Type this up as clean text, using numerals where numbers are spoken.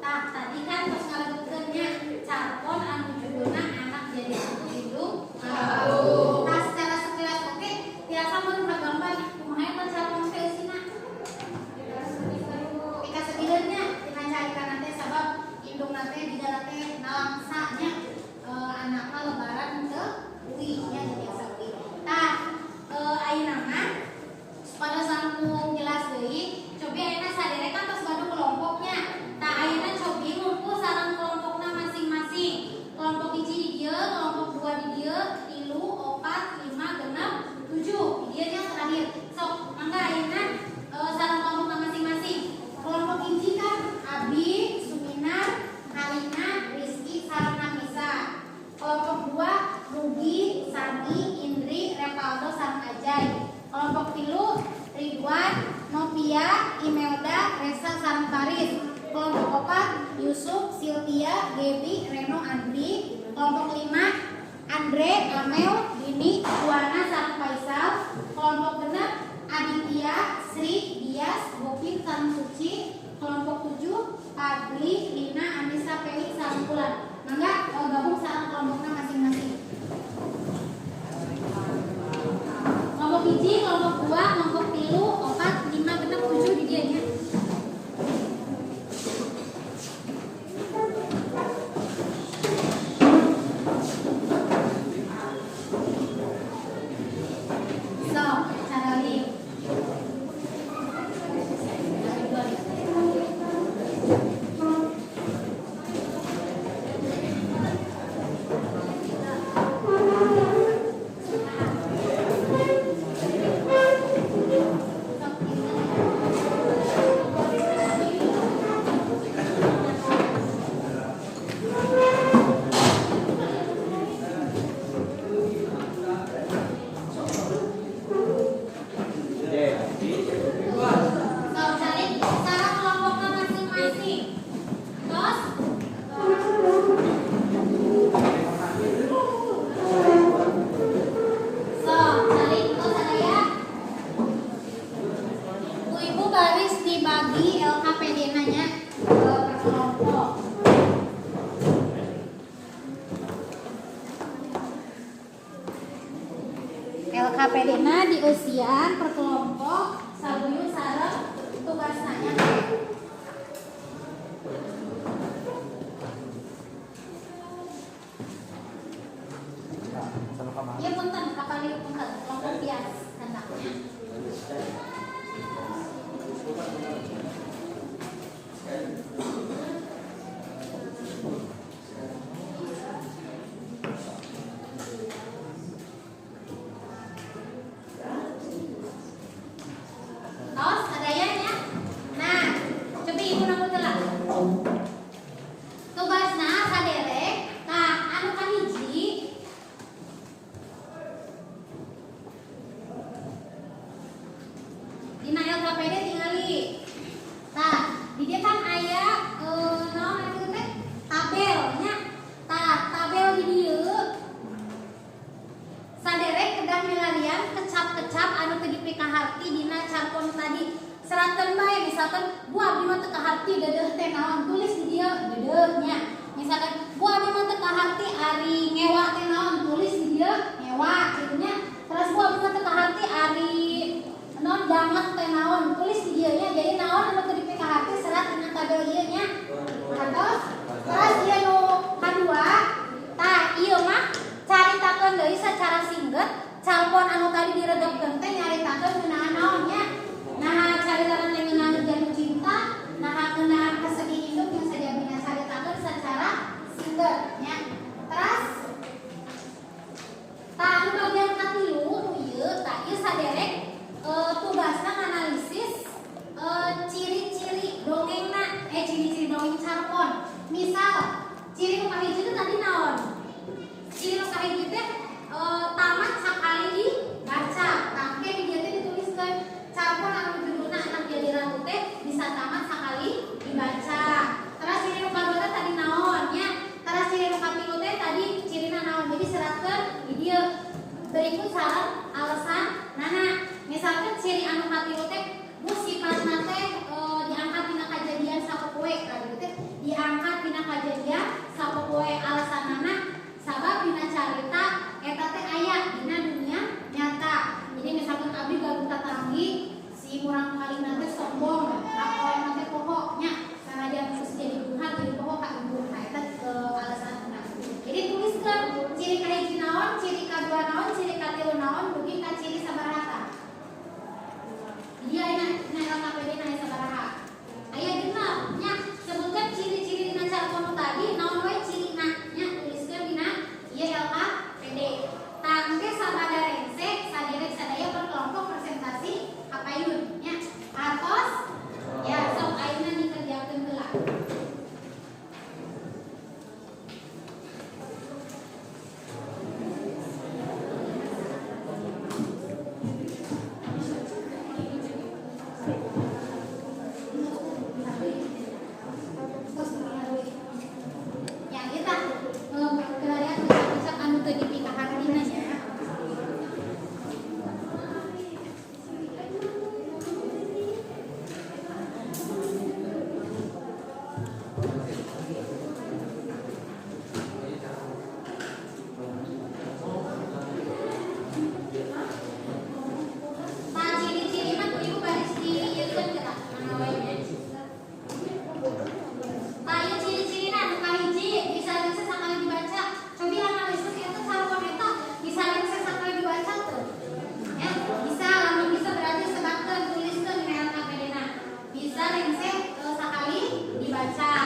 Tah, tadi kan tos ngarebutkeun nya carpon anu judulna Anak Jadi Ratu Indung Ngababung. Tah, secara sekilas oke tiasa mun kagambar kumaha eta carpon teh eusina. Pikasediheun nya tina caritana teh, sabab indungna teh jiga teh nalangsa nya, anakna lebaran teu uih nya, teu biasa uih. Tah, ayeuna mah pada langkung jelas deui, cobi ayeuna saderek kan tos gaduh kelompoknya. Tah, ayeuna cobi ngumpul sareng kelompokna masing-masing. Kelompok hiji di dieu, kelompok dua di dieu, tilu, opat, lima, genep, tujuh. Di dieu nya terakhir. Sok, mangga ayeuna sareng kelompokna masing-masing. Kelompok hiji kan Abi, Suminar, Alina, Rizky, sareng Nafisa. Kelompok dua Rugi, Sani, Indri, Revaldo, sareng Ajay. Kelompok tilu Ridwan, Novia, Imelda, Resa, sareng Faris. Kelompok opat Yusuf, Silvia, Gebi, Reno, Andri. Kelompok lima Andre, Amel, Dini, Buana, sareng Faisal. Kelompok genep Aditya, Sri, Dias, Gopin, sareng Suci. Kelompok tujuh Padli, Lina, Anissa, Felix, sareng Bulan. Mangga gabung sareng kelompoknya masing-masing. Kelompok hiji, kelompok dua, kelompok tilu, opat, lima, genep, tujuh di dieu nya. Sok, cara liu. Sok, cari cara kelompoknya masing-masing. Tos. Sok, cari tos sadaya. Bu Ibu baris dibagi LKPD nanya per kelompok. LKPD na dieusian per kelompok sabuyun sareng tugasna nya. Iya punten, kapan ieu punten, kelompok bias hendaknya. Tos, sadayanya. Nah, coba ibu nambah telah. Tugasna saderek, tah anu kahiji dina LKPD tingali. Tah, di dieu kan aya naon atuh teh? Tabel nya. Tah, tabel di dieu saderek kedah milarian kecap-kecap anu teu dipikaharti dina carpon tadi. Seratkeun bae, misalkan bu abdi mah teu kaharti deudeuh teh naon, tulis di dieu deudeuh nya. Misalkan bu abdi mah teu kaharti ari ngewa teh naon, tulis di dieu ngewa kitu nya. Terus bu abdi mah teu kaharti ari naon banget teh naon, tulis di dieu nya. Jadi naon anu teu dipikaharti serat dina tabel ieu nya. Atos terus ieu nu kadua, tah ieu mah caritakeun deui secara singget carpon anu tadi diregepkeun teh nyaritakeun ngeunaan naon nya. Nah, caritana teh ngeunaan jatuh cinta, nah ngeunaan kesedih hidup yang sajabina caritakeun secara singget nya. Terus tah anu bagian katilu nu ieu, tah ieu saderek tugasna nganalisis ciri-ciri dongengna, ciri-ciri dongeng carpon. Misal ciri nu kahiji itu tadi naon? Ciri nu kahiji teh tamat sakali dibaca. Tah, engke di dieu teh dituliskeun carpon anu judulna Anak Jadi Ratu teh bisa tamat sakali dibaca. Terus ciri nu kadua teh tadi naon nya? Terus ciri nu katilu teh tadi cirina naon? Jadi seratkeun di dieu berikut sareng alasan nana. Misalkan ciri anu katilu teh bu sifatna teh diangkat dina kajadian sapopoe, tadi teh diangkat Dibaca.